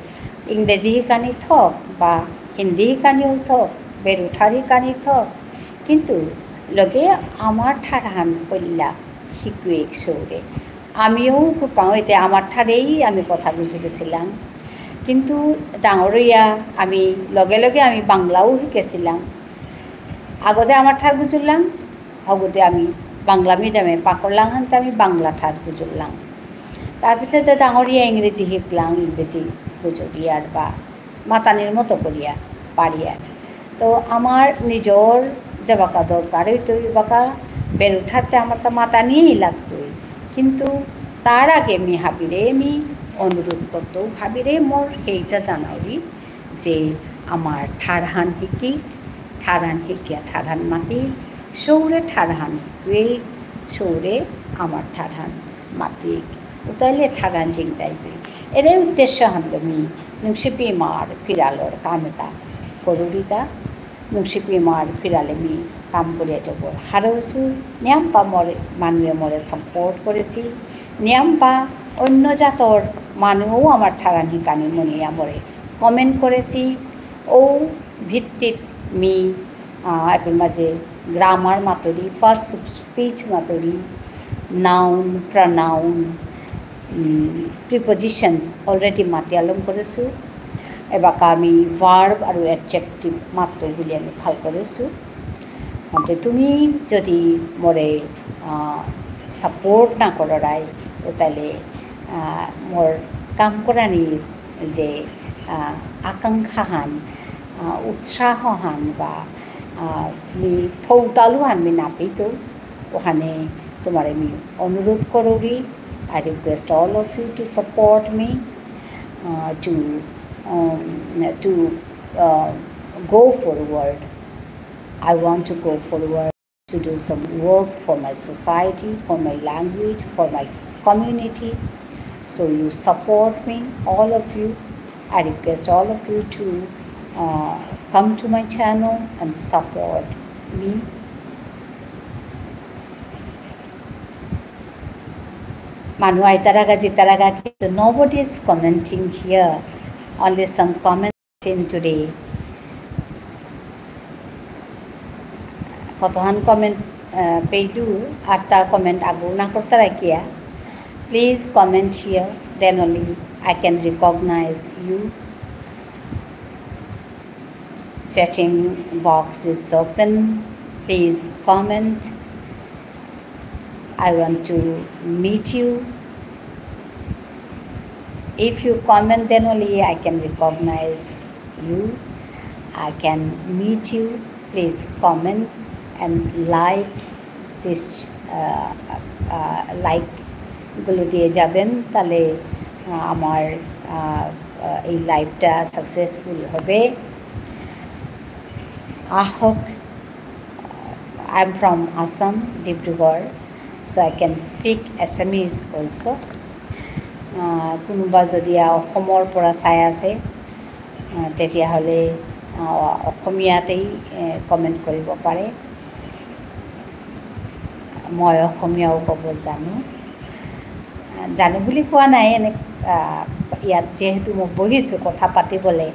ইংরেজি হিকানি থক বা হিন্দি হিকানিও থক, বেরু ঠার হিকানি থক, কিন্তু লগে আমার ঠারহান কইলা হিকুয়েক সৌরে। আমিও হুকাং এতে আমার ঠারেই আমি কথা বুঝে গেছিলাম। কিন্তু ডাঙর হইয়া আমি লগে লগে আমি বাংলাও শিখেছিলাম। আগতে আমার ঠার বুঝলাম, হগতে আমি বাংলা medium এ পাকরলাম, হানতে আমি বাংলা ঠার বুঝলাম। তার পিছতে ডাঙর হইয়া ইংরেজি শিখলাম, ইংরেজি বুঝুরি আর বা মাতানির মতো করিয়া পারিয়ার। তো আমার নিজর যেবাকা দরকার হইতো, এবাকা বেরু ঠারতে আমার তো মাতানিই লাগতই। কিন্তু তার আগে মি হাবিরে মি অনুরোধ করতো, হাবিরে মোর হেইচা জানাউরি যে আমার ঠারহান হিকি, ঠারহান হিকিয়া ঠারহান মাতি, সৌরে ঠারহান হিকুয়ে, সৌরে আমার ঠারহান মাতি। উতাইলে ঠারহান জিংতাইতই। এরে উদ্দেশ্য হানলো মি নুংশিপি ইমার ফিরালর কাম এতা করুরিতা। নুংশিপি ইমার ফিরালে মি কাম করিয়া জবর হারৌসু। নিয়ামপা মোর মানুয়ে মোরে support করেসি। নিয়ামপা অন্য জাতর মানুও আমার ঠারহান হিকানি মনিয়া মোরে comment করেসি। ও ভিত্তিত মি, আহ, এপের মাঝে grammar Maturi, purse of speech Maturi, noun, pronoun, um, prepositions already মাতিয়ালম করেসু। এবাকা আমি verb আৰু adjective মাতু বুলি আমি খাল করেসু। আনতে তুমি যদি মোরে, আহ, support না কররাই, তাহলে, আহ, মোর কাম করানির যে, আহ, আকাঙ্ক্ষা হান, আহ, উৎসাহ হান বা, আহ, মি থৌতালু হান মি না পেইতৌ, ওহানে তোমারে মি অনুরোধ করুরি। I request all of you to support me, uh, to, um, to, uh, go forward. I want to go forward to do some work for my society, for my language, for my community. So you support me, all of you. I request all of you to, uh, come to my channel and support me. মানু আইতারাগা জিতারাগা, কিন্তু nobody is commenting here. Only some comments in today. কতহান comment, আহ, পেইলু, আর তা comment আগু না করতারা কিয়া? Please comment here, then only I can recognize you. Chatting box is open. Please comment. I want to meet you. If you comment, then only I can recognize you. I can meet you. Please comment and like this, uh, uh, like গুলো দিয়ে যাবেন, তাহলে, আহ, আমার, আহ, আহ, এই liveটা successful হবে। আহক, I am from Assam, Dibrugarh, so I can speak Assamese also. আহ, কোনোবা যদি অসমৰ পৰা চাই আছে, আহ, তেতিয়াহ'লে, আহ, অসমীয়াতেই, এ, comment কৰিব পাৰে। মই অসমীয়াও ক'ব জানো। আহ, জানো বুলি কোৱা নাই, এনে, আহ, ইয়াত যিহেতু মই বহিছোঁ কথা পাতিবলৈ,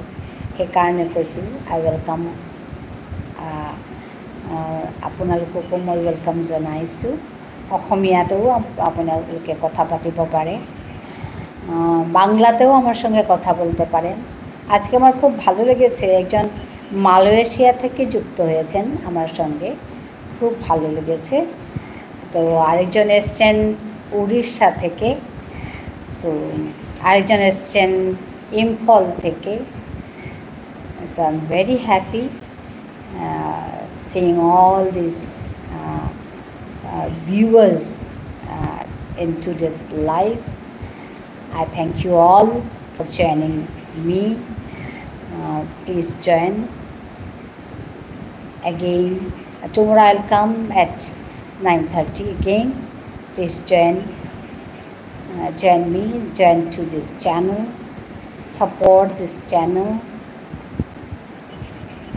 সেইকাৰণে কৈছোঁ, I welcome, আহ, আহ, আপোনালোককো মই welcome জনাইছোঁ। অসমীয়াতেও আপ-, আপোনালোকে কথা পাতিব পাৰে। আহ, বাংলাতেও আমার সঙ্গে কথা বলতে পারেন। আজকে আমার খুব ভালো লেগেছে, একজন মালয়েশিয়া থেকে যুক্ত হয়েছেন আমার সঙ্গে, খুব ভালো লেগেছে। তো আরেকজন এসছেন উড়িষ্যা থেকে, so আরেকজন এসছেন ইম্ফল থেকে। So I'm very happy, uh, seeing all these, uh, uh, viewers, uh, in today's live. I thank you all for joining me. Uh, please join again. Tomorrow I'll come at nine thirty again. Please join, uh, join me, join to this channel, support this channel.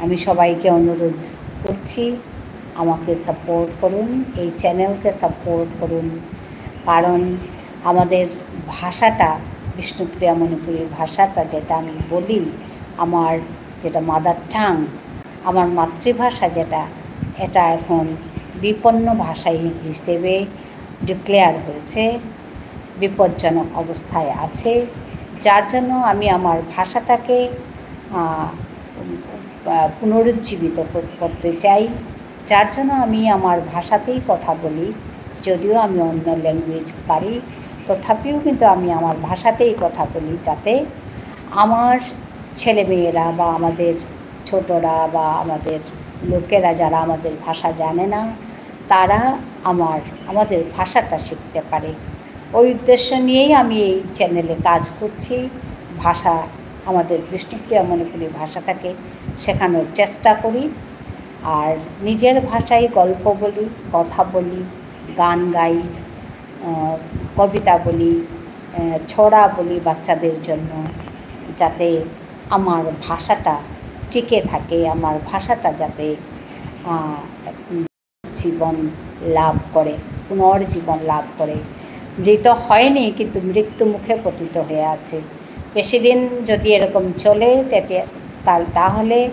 আমি সবাইকে অনুরোধ করছি, আমাকে support করুন, এই channelকে support করুন, কারণ আমাদের ভাষাটা, বিষ্ণুপ্রিয়া মণিপুরী ভাষাটা যেটা আমি বলি, আমার যেটা mother tongue, আমার মাতৃভাষা যেটা, এটা এখন বিপন্ন ভাষা হি-, হিসেবে declare হয়েছে, বিপজ্জনক অবস্থায় আছে, যার জন্য আমি আমার ভাষাটাকে, আহ, আহ, পুনরুজ্জীবিত কর-, করতে চাই, যার জন্য আমি আমার ভাষাতেই কথা বলি, যদিও আমি অন্য language পারি, তথাপিও কিন্তু আমি আমার ভাষাতেই কথা বলি, যাতে আমার ছেলেমেয়েরা বা আমাদের ছোটরা বা আমাদের লোকেরা যারা আমাদের ভাষা জানে না, তারা আমার, আমাদের ভাষাটা শিখতে পারে। ওই উদ্দেশ্য নিয়েই আমি এই channelএ কাজ করছি, ভাষা, আমাদের বিষ্ণুপ্রিয়া মণিপুরী ভাষাটাকে শেখানোর চেষ্টা করি। আর নিজের ভাষায় গল্প বলি, কথা বলি, গান গাই, আহ, কবিতা বলি, আহ, ছড়া বলি বাচ্চাদের জন্য, যাতে আমার ভাষাটা টিকে থাকে, আমার ভাষাটা যাতে, আহ, জীবন লাভ করে, পুনর্জীবন লাভ করে। মৃত হয়নি, কিন্তু মৃত্যু মুখে পতিত হয়ে আছে। বেশি দিন যদি এরকম চলে, তেতে-, তা-, তাহলে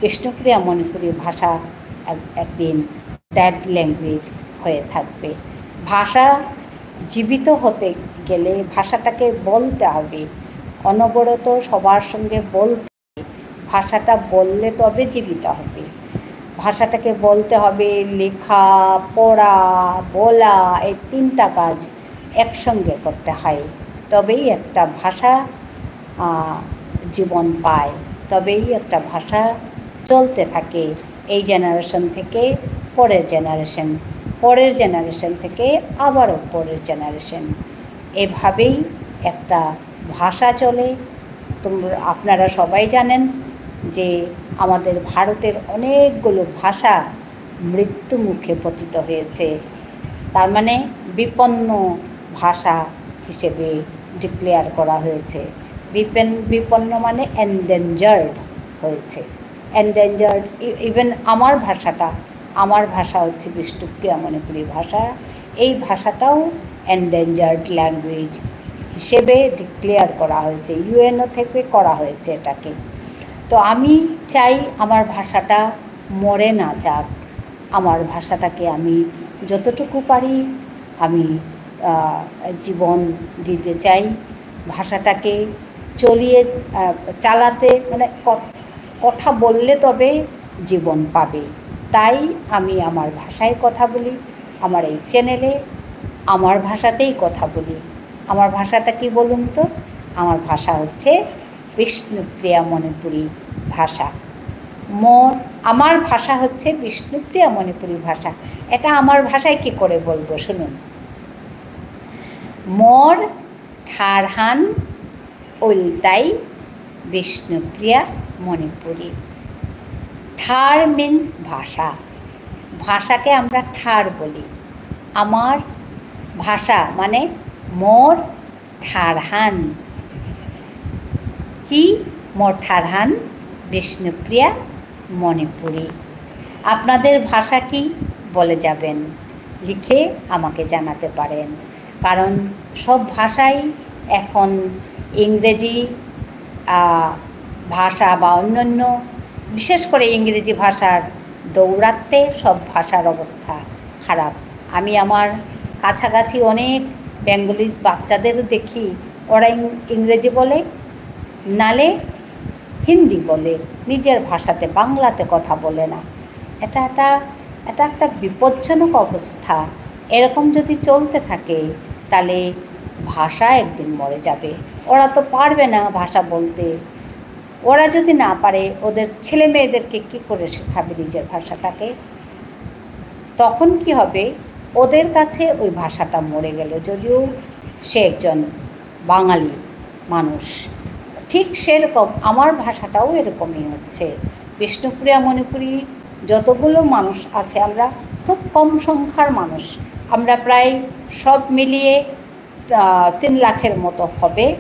বিষ্ণুপ্রিয়া মণিপুরী ভাষা এক-, একদিন dead language হয়ে থাকবে। ভাষা জীবিত হতে গেলে ভাষাটাকে বলতে হবে, অনবরত সবার সঙ্গে বলতে হবে। ভাষাটা বললে তবে জীবিত হবে। ভাষাটাকে বলতে হবে, লেখা, পড়া, বলা, এই তিনটা কাজ একসঙ্গে করতে হয়, তবেই একটা ভাষা, আহ, জীবন পায়, তবেই একটা ভাষা চলতে থাকে। এই generation থেকে পরের generation, পরের generation থেকে আবারও পরের generation, এভাবেই একটা ভাষা চলে। তোমরা, আপনারা সবাই জানেন যে আমাদের ভারতের অনেকগুলো ভাষা মৃত্যু মুখে পতিত হয়েছে, তার মানে বিপন্ন ভাষা হিসেবে declare করা হয়েছে। বিপেন-, বিপন্ন মানে endangered হয়েছে। Endangered, ই-, even আমার ভাষাটা, আমার ভাষা হচ্ছে বিষ্ণুপ্রিয়া মণিপুরী ভাষা। এই ভাষাটাও এন্ডেঞ্জার্ড ল্যাঙ্গুয়েজ হিসেবে ডিক্লেয়ার করা হয়েছে, ইউএনও থেকে করা হয়েছে এটাকে। তো আমি চাই আমার ভাষাটা মরে না যাক, আমার ভাষাটাকে আমি যতটুকু পারি আমি, আহ, জীবন দিতে চাই, ভাষাটাকে চলিয়ে, আহ, চালাতে, মানে, ক-, কথা বললে তবে জীবন পাবে। তাই আমি আমার ভাষায় কথা বলি, আমার এই চ্যানেলে আমার ভাষাতেই কথা বলি। আমার ভাষাটা কি বলুন তো? আমার ভাষা হচ্ছে বিষ্ণুপ্রিয়া মণিপুরী ভাষা। মোর, আমার ভাষা হচ্ছে বিষ্ণুপ্রিয়া মণিপুরী ভাষা। এটা আমার ভাষায় কি করে বলবো, শুনুন। মোর ঠারহান ওলতাই বিষ্ণুপ্রিয়া মণিপুরী। ঠার means ভাষা। ভাষাকে আমরা ঠার বলি। আমার ভাষা মানে মোর ঠারহান। কি? মোর ঠারহান বিষ্ণুপ্রিয়া মণিপুরী। আপনাদের ভাষা কি? বলে যাবেন, লিখে আমাকে জানাতে পারেন। কারণ সব ভাষাই এখন ইংরেজি, আহ, ভাষা বা অন্যান্য, বিশেষ করে ইংরেজি ভাষার দৌরাত্ম্যে সব ভাষার অবস্থা খারাপ। আমি আমার কাছাকাছি অনেক বেঙ্গলি বাচ্চাদেরও দেখি, ওরা ইং-, ইংরেজি বলে, নালে হিন্দি বলে, নিজের ভাষাতে, বাংলাতে কথা বলে না। এটা একটা, এটা একটা বিপজ্জনক অবস্থা। এরকম যদি চলতে থাকে, তাহলে ভাষা একদিন মরে যাবে। ওরা তো পারবে না ভাষা বলতে। ওরা যদি না পারে, ওদের ছেলে মেয়েদেরকে কি করে শেখাবে নিজের ভাষাটাকে? তখন কি হবে? ওদের কাছে ওই ভাষাটা মরে গেল, যদিও সে একজন বাঙালি মানুষ। ঠিক সেরকম আমার ভাষাটাও এরকমই হচ্ছে। বিষ্ণুপ্রিয়া মণিপুরী যতগুলো মানুষ আছে, আমরা খুব কম সংখ্যার মানুষ। আমরা প্রায় সব মিলিয়ে, আহ, তিন লাখের মতো হবে,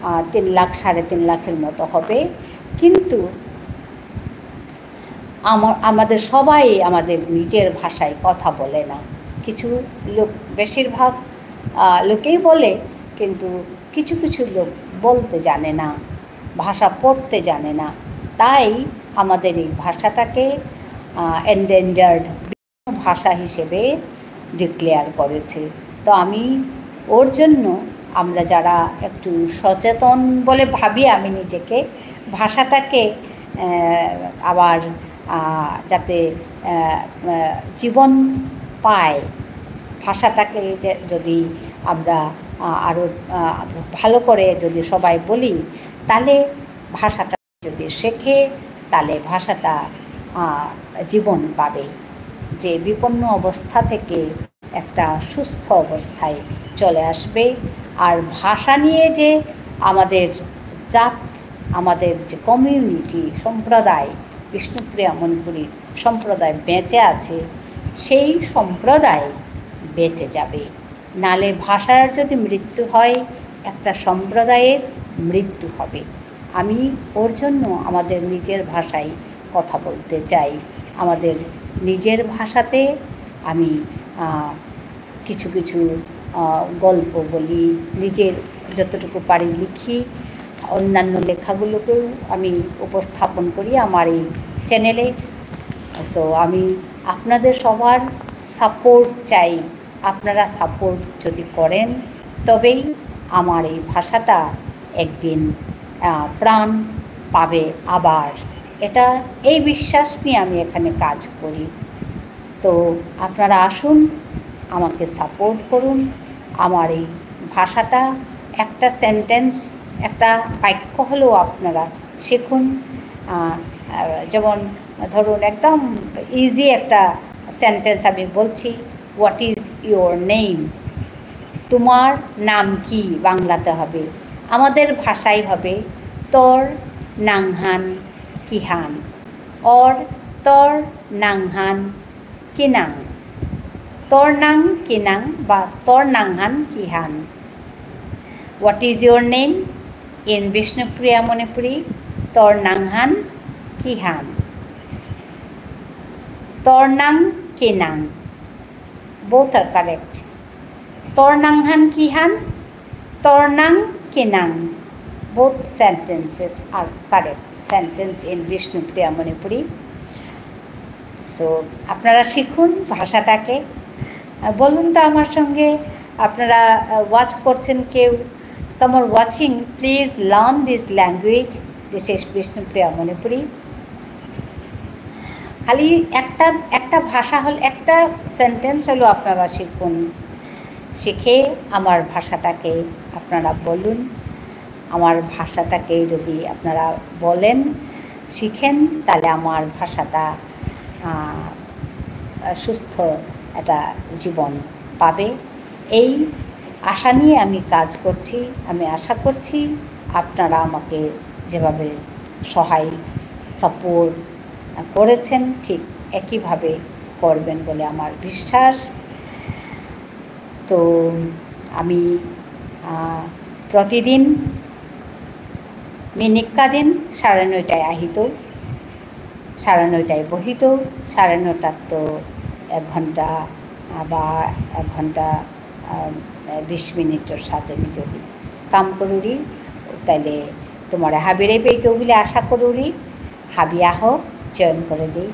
আহ, তিন লাখ, সাড়ে তিন লাখের মতো হবে। কিন্তু আমা-, আমাদের সবাই আমাদের নিজের ভাষায় কথা বলে না। কিছু লোক, বেশিরভাগ, আহ, লোকেই বলে, কিন্তু কিছু কিছু লোক বলতে জানে না, ভাষা পড়তে জানে না। তাই আমাদের এই ভাষাটাকে, আহ, এন্ডেঞ্জার্ড ভাষা হিসেবে ডিক্লেয়ার করেছে। তো আমি ওর জন্য, আমরা যারা একটু সচেতন বলে ভাবি আমি নিজেকে, ভাষাটাকে, আহ, আবার, আহ, যাতে, আহ, আহ, জীবন পায়, ভাষাটাকে যে যদি আমরা, আহ, আরও, আহ, ভালো করে যদি সবাই বলি, তাহলে ভাষাটা যদি শেখে, তাহলে ভাষাটা, আহ, জীবন পাবে, যে বিপন্ন অবস্থা থেকে একটা সুস্থ অবস্থায় চলে আসবে। আর ভাষা নিয়ে যে আমাদের জাত, আমাদের যে কমিউনিটি, সম্প্রদায়, বিষ্ণুপ্রিয়া মণিপুরী সম্প্রদায় বেঁচে আছে, সেই সম্প্রদায় বেঁচে যাবে। নালে ভাষার যদি মৃত্যু হয়, একটা সম্প্রদায়ের মৃত্যু হবে। আমি ওর জন্য আমাদের নিজের ভাষায় কথা বলতে চাই, আমাদের নিজের ভাষাতে আমি, আহ, কিছু কিছু, আহ, গল্প বলি, নিজের যতটুকু পারি লিখি, অন্যান্য লেখাগুলোকেও আমি উপস্থাপন করি আমার এই চ্যানেলে। So, আমি আপনাদের সবার সাপোর্ট চাই। আপনারা সাপোর্ট যদি করেন, তবেই আমার এই ভাষাটা একদিন, আহ, প্রাণ পাবে আবার। এটা, এই বিশ্বাস নিয়ে আমি এখানে কাজ করি। তো আপনারা আসুন, আমাকে সাপোর্ট করুন, আমার এই ভাষাটা একটা সেন্টেন্স, একটা বাক্য হলেও আপনারা শিখুন। আহ, আহ, যেমন ধরুন, একদম ইজি একটা সেন্টেন্স আমি বলছি, "What is your name?" তোমার নাম কি? বাংলাতে হবে, আমাদের ভাষায় হবে, "তোর নাঙহান কিহান?" Or, "তোর নাঙহান কিনাং?" তোর নাঙ কিনাং বা তোর নাঙহান কিহান? What is your name? In Bishnupriya Manipuri, তোর নাঙহান কিহান? তোর নাঙ কিনাং? Both are correct. তর নাঙহান কিহান? তর নাঙ কিনাঙ। Both sentences are correct sentence in Bishnupriya Manipuri. So, আপনারা শিখুন ভাষাটাকে। আহ, বলুন তো আমার সঙ্গে, আপনারা, আহ, watch করছেন কেউ? Some are watching, please learn this language. This is Bishnupriya Manipuri. খালি একটা, একটা ভাষা হল, একটা sentence হলো আপনারা শিখুন। শিখে আমার ভাষাটাকে আপনারা বলুন। আমার ভাষাটাকে যদি আপনারা বলেন, শিখেন, তাহলে আমার ভাষাটা, আহ, সুস্থ একটা জীবন পাবে। এই আশা নিয়ে আমি কাজ করছি। আমি আশা করছি আপনারা আমাকে যেভাবে সহায়, support করেছেন, ঠিক একইভাবে করবেন বলে আমার বিশ্বাস। তো আমি, আহ, প্রতিদিন মি নিক্কা দিন সাড়ে নয়টায় আহিতৌ, সাড়ে নয়টায় বহিতৌ, সাড়ে নয়টাত তো এক ঘন্টা, আহ, বা এক ঘন্টা, আহ, বিশ মিনিটর সাথে মি যদি কাম করুরি, তাইলে তোমারে হাবিরে পেইতৌ বুলে আশা করুরি। হাবি আহো, join করে দেই।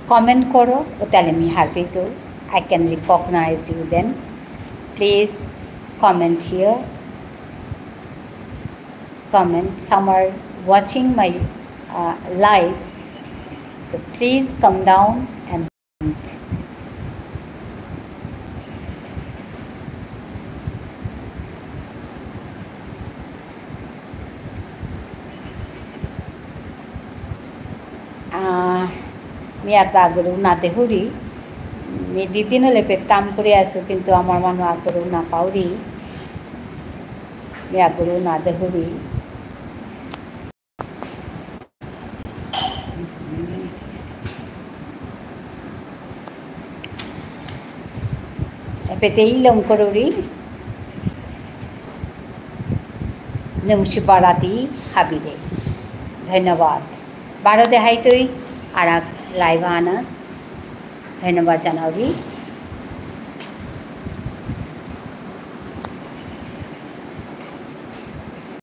Comment করো, ও তাহলে মি হারপেইতৌ। I can recognize you then. Please comment here. Comment. Some are watching my, uh, live. So please come down and আহ, মি আর আগরেও না দেহুরি। মি দিদিন হলে পেট কাম করে আসু, কিন্তু আমার মানু আগরেও না পাউরি। মি আগরেও না দেহুরি। এপেতেই লম করুরি। নুংশিপা রাতি হাবিরে। ধন্যবাদ। বারো দেহাইতই আরাক live আনা। ধন্যবাদ জানাউরি।